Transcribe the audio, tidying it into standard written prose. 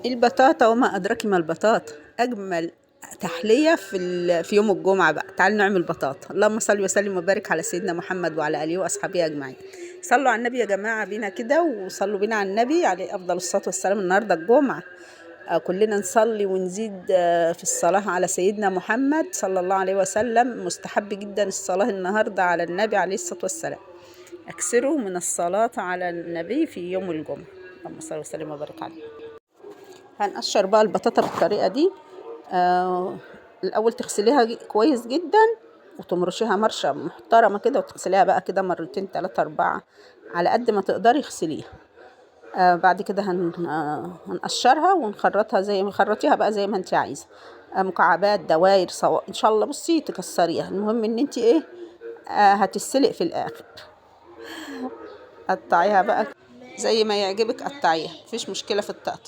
البطاطا وما أدراك ما البطاطا، أجمل تحلية في يوم الجمعة بقى. تعالوا نعمل بطاطا. اللهم صل وسلم وبارك على سيدنا محمد وعلى آله وأصحابه أجمعين. صلوا على النبي يا جماعة بينا كده، وصلوا بينا على النبي عليه أفضل الصلاة والسلام. النهاردة الجمعة، كلنا نصلي ونزيد في الصلاة على سيدنا محمد صلى الله عليه وسلم. مستحب جدا الصلاة النهاردة على النبي عليه الصلاة والسلام. أكثروا من الصلاة على النبي في يوم الجمعة. اللهم صل وسلم وبارك عليه. هنقشر بقى البطاطا بالطريقة دي. الأول تغسليها كويس جدا، وتمرشيها مرشة محترمة كده، وتغسليها بقى كده مرتين تلاتة أربعة على قد ما تقدري اغسليها. بعد كده هنقشرها ونخرطها زي ما خرطيها بقى زي ما انت عايزة، مكعبات دواير سواء ان شاء الله. بصي تكسريها، المهم ان انت ايه، هتتسلق في الاخر. قطعيها بقى زي ما يعجبك، قطعيها مفيش مشكلة في التقطيع.